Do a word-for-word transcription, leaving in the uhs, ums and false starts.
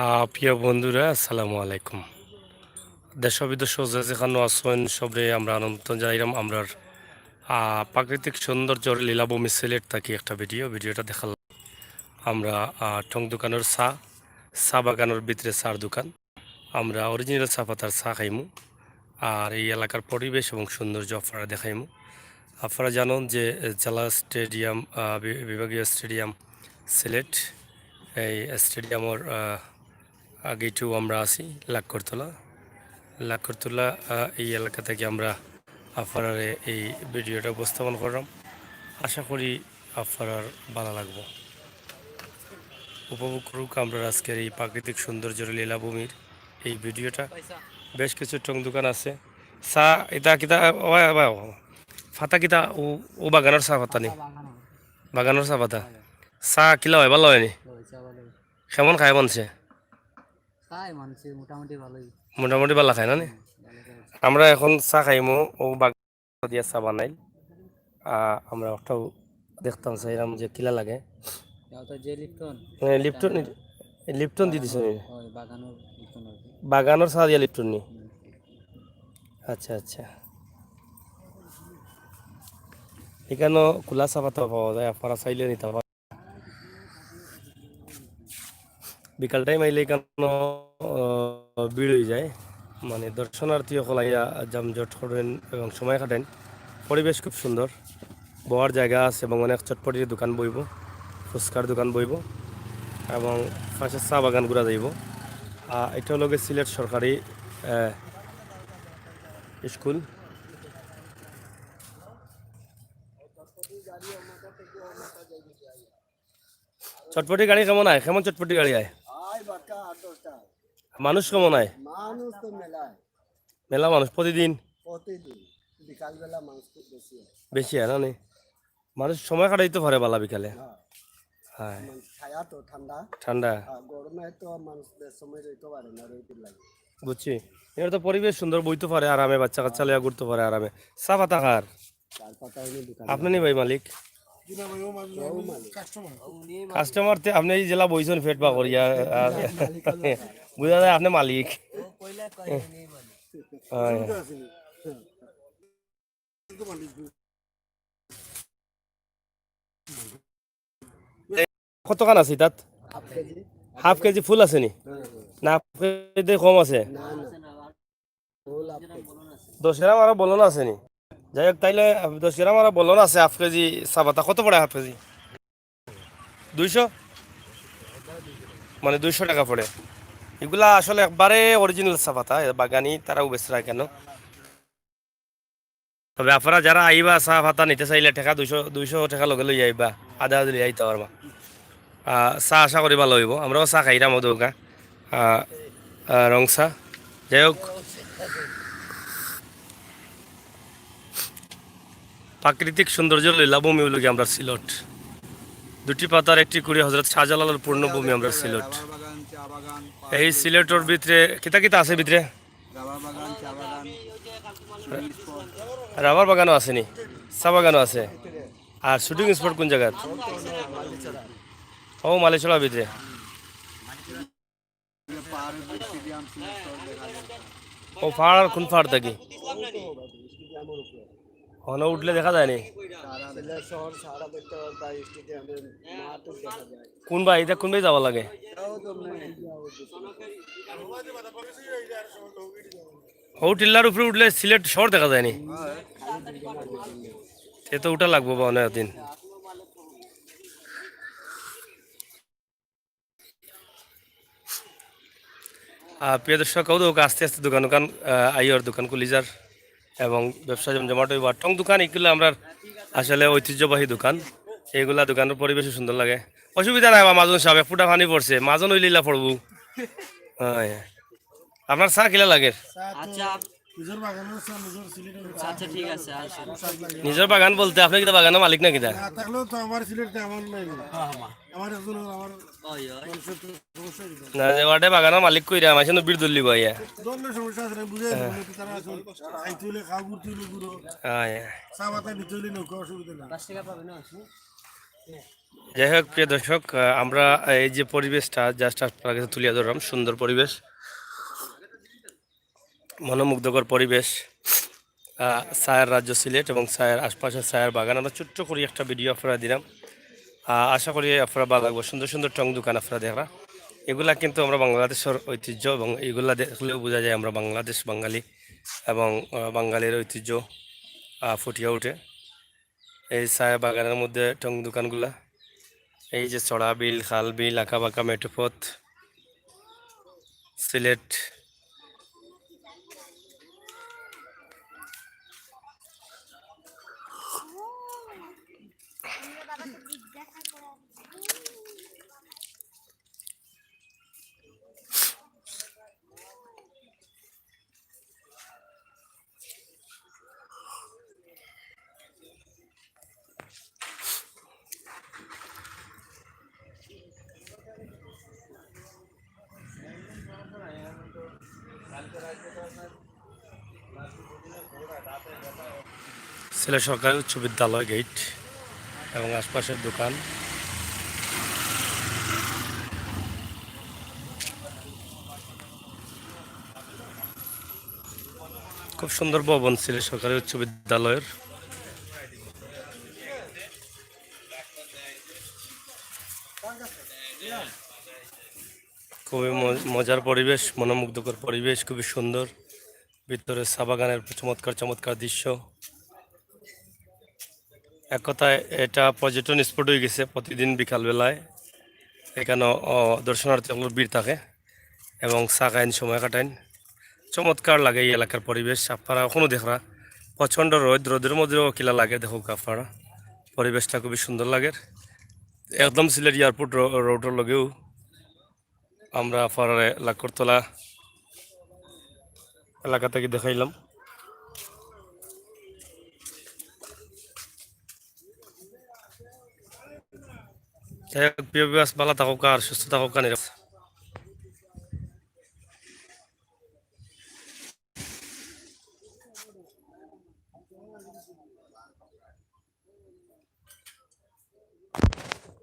আহ, প্রিয় বন্ধুরা, আসসালামু আলাইকুম। দেশ বিদেশ যে যেখানো আছইন, সবরে আমরা আমন্ত্রণ জানাইরাম আমরার, আহ, প্রাকৃতিক সৌন্দর্যর লীলাভূমি সিলেট থাকি একটা ভিডিও। ভিডিওটা দেখার আমরা, আহ, টং দোকানর চা, চা বাগানর ভিতরে চার দোকান। আমরা অরিজিনাল চা পাতার চা খাইমু, আর এই এলাকার পরিবেশ এবং সৌন্দর্য আপনারা দেখাইমু। আপনারা জানইন যে, এ, জেলা স্টেডিয়াম, আহ, বি-, বিভাগীয় স্টেডিয়াম সিলেট, এই স্টেডিয়ামর, আহ, আগেটু আমরা আছি লাক্করতলা। লাক্করতলা, আহ, এই এলাকা থাকি আমরা আপনারারে এই ভিডিওটা উপস্থাপন করলাম। আশা করি আপনারার ভালা লাগবো। উপভোগ করুক আমরার আজকের এই প্রাকৃতিক সৌন্দর্যর লীলাভূমির এই ভিডিওটা। বেশ কিছু টং দোকান আছে। চা, ইতা কিতা, ওয়া, ওয়া, ওয়া। পাতা কিতা, ও, ও বাগানর চা পাতা নি? বাগানর চা পাতা। চা কিলা অয়, ভালা অয়নি? কেমন খায় মানষে? খায় মানষে মোটামুটি ভালোই। মোটামুটি ভালা খায় না নি? হুম, ভালো খায়। আমরা এখন চা খাইমু, ও বাগান দিয়া চা বানাইল। আহ, আমরা ওটাও দেখতাম চাইরাম যে কিলা লাগে। ওটা যে লিপটন? হ্যাঁ, লিপটন, লিপটন দি দিছো নি? ওই বাগানর লিপটন আর কি। বাগানর চা দিয়া লিপটন নি? হুম। আচ্ছা, আচ্ছা। এখানো খোলা চা পাতা পাওয়া যায়, আপনারা চাইলে নিতে পারেন। বিকাল টাইম আইলে এখানো, আহ, ভিড় অইযায়, মানে দর্শনার্থী অকল আইয়া যানজট করইন এবং সময় কাটাইন। পরিবেশ খুব সুন্দর, বওয়ার জাগা আছে এবং অনেক চটপটির দোকান বইবো, ফুচকার দোকান বইবো এবং পাশে চা বাগান ঘুরা যাইবো। আর এটা অইলো গিয়া সিলেট সরকারি, আহ, স্কুল। চটপটি গাড়ি কেমন আয়? কেমন চটপটি গাড়ি আয়? আয় বাক্কা আট দশটা। মানুষ কেমন আয়? মানুষ তো মেলা আয়। মেলা মানুষ প্রতিদিন? প্রতিদিন। বিকালবেলা মানুষ খুব বেশি আয়। বেশি আয় না নি? মানুষ সময় কাটাইতে পারে ভালা বিকালে। হ্যাঁ। হ্যাঁ। মানে ছায়া তো ঠান্ডা। ঠান্ডা। আর গরমে তো মানুষ বেশ সময় রইতে পারে না, রইতে লাগে। বুঝছি। এর তো পরিবেশ সুন্দর, বইতে পারে আরামে, বাচ্চা কাচ্চা লইয়া ঘুরতে পারে আরামে। চা পাতা খার। চা পাতা হইলে দোকানে। আপনি নি ভাই মালিক? জি না ভাই, ও মালিক, ও আমি মালিক। কাস্টমার। কাস্টমার তে আপনি এই জেলা বইছেন পেট বা করিয়া, আর মালিক হলো না। বুঝা যায় আপনি মালিক। ও কইলা কয়, এই মালিক। হ্যাঁ। শুরু তো আসেনি। হ্যাঁ। তো মালিক। কতখান আছে তাত? Half KG. হাফ কেজি ফুল আছে নি? হ্যাঁ, হ্যাঁ। না, হাফ কেজি কম আছে? না, না। ফুল হাফ কেজি। দশ গ্রাম আরো বলন আছে নি? যাই হোক, তাইলে দশ গ্রাম আরো বলন আছে হাফ কেজি চা পাতা। কত পড়ে হাফ কেজি? দুইশো? মানে দুইশো টাকা পড়ে। এগুলা আসলে একবারে অরিজিনাল চা পাতা, এ বাগানি তারাও বেচরা কেন। তবে আপনারা যারা আইবা, চা পাতা নিতে চাইলে টেকা দুইশো, দুইশো টেকা লগে লইয়া আইবা, আধা আধি লইয়া আইতা পারবা। আহ, চা আশা করি ভালা অইবো, আমরাও চা খাইরাম অউ দোকা, আহ, আহ, রং চা। যাই হোক, প্রাকৃতিক সৌন্দর্যর লীলাভূমি অইলো গিয়া আমরার সিলট। দুটি পাতার একটি কুঁড়ি, হযরত শাহজালালর পূর্ণ ভূমি আমরার সিলট। এই সিলটর ভিতরে কিতা কিতা আছে ভিতরে? রাবার বাগান, চা বাগান, shooting spot। রাবার বাগানও আছে নি, চা বাগানও আছে। আর shooting spot কোন জাগাত? ও, মালিছড়া ভিতরে। পাহাড়ের উপরে stadium, সিলেট শহর দেখা যায়। ও, পাহাড় কোন পাহাড় থাকি? ওখানে উঠলে দেখা যায় নি? সিলেট শহর সারা দেখতে পারবা, stadium-এর মাঠও দেখা যায়। কোন বায়? ইটা কোন বায় যাওয়া লাগে? ও টিল্লার উপরে উঠলে সিলেট শহর দেখা যায় নি? এ তো উঠা লাগবো বা অনেক দিন। আহ, প্রিয় দর্শক, অউ দেখউক্কা আস্তে আস্তে দোকান উকান, আহ, আইয়র দোকান খুলি যার এবং ব্যবসা জমজমাট অইবো। আর টং দোকান ইগুলা আমরার আসলে ঐতিহ্যবাহী দোকান, এইগুলা দোকানর পরিবেশও সুন্দর লাগে। অসুবিধা নাই বা, মাজন সাব, এক ফুটা পানি পড়ছে, মাজন অইলে ইলা পড়বো। হ্যাঁ, আপনার চা কিলা লাগের? আচ্ছা। নিজর বাগানর চা, নিজর সিলেটর চা। আচ্ছা, ঠিক আছে, আচ্ছা। নিজর বাগান বলতে আপনি কিতা বাগানর মালিক না কিতা? না থাকলেও তো আমার সিলেট আমার নাই। আমার একজন আমার ওই, ওই। মানুষের তো সমস্যা হইতো। না, যে ওয়ার্ডে বাগানর মালিক কইরা, মাঝে তো বিড় ধরলি ভাইয়া। ধরলে সমস্যা আছে না, বুঝে হ্যাঁ। তারা আসলে খাইতে হইলে খাও, ঘুরতে হইলে ঘুরো। হ্যাঁ, হ্যাঁ। চা পাতা নিতে হইলে নৌকা, অসুবিধা নাই। পাঁচ টাকা পাবে না? যাই হোক, প্রিয় দর্শক, আহ, আমরা এই যে পরিবেশটা just আপনার কাছে তুলিয়া ধরলাম, সুন্দর পরিবেশ, মনোমুগ্ধকর পরিবেশ। আহ, চায়ের রাজ্য সিলেট এবং চায়ের আশপাশে চায়ের বাগান। আমরা ছোট্ট করি একটা ভিডিও আপনারা দিলাম। আহ, আশা করি আপনারা ভালা লাগবো। সুন্দর সুন্দর টং দোকান আপনারা দেখরা, এগুলা কিন্তু আমরা বাংলাদেশের ঐতিহ্য এবং এগুলা দেখলেও বোঝা যায় আমরা বাংলাদেশ বাঙালি এবং, আহ, বাঙালির ঐতিহ্য, আহ, ফুটিয়া ওঠে এই চায়ের বাগানের মধ্যে টং দোকানগুলা। এই যে চড়া বিল, খাল বিল, আঁকা বাঁকা মেঠো পথ, সিলেট। সিলেট সরকারি উচ্চ বিদ্যালয় গেট এবং আশপাশের দোকান। খুব সুন্দর ভবন সিলেট সরকারি উচ্চ বিদ্যালয়ের। খুবই ম-, মজার পরিবেশ, মনোমুগ্ধকর পরিবেশ, খুবই সুন্দর। ভিতরে চা বাগানের চমৎকার চমৎকার দৃশ্য। এক কথায় এটা পর্যটন স্পট হয়ে গেছে। প্রতিদিন বিকালবেলায় এখানে, অ, দর্শনার্থী সকলের ভিড় থাকে এবং চা খাইন, সময় কাটাইন। চমৎকার লাগে এই এলাকার পরিবেশ। আপনারা এখনো দেখরা প্রচণ্ড রোদ, রোদের মধ্যেও কিলা লাগে দেখউক্কা আপনারা। পরিবেশটা খুবই সুন্দর লাগে। একদম সিলেট এয়ারপোর্ট রো-, রোডের লগেউ। আমরা আপনারারে লাকড়তলা এলাকা থাকি দেখাইলাম। যাই হোক, প্রিয় viewers, ভালা থাকউক্কা আর সুস্থ থাকউক্কা, নিরাপদ।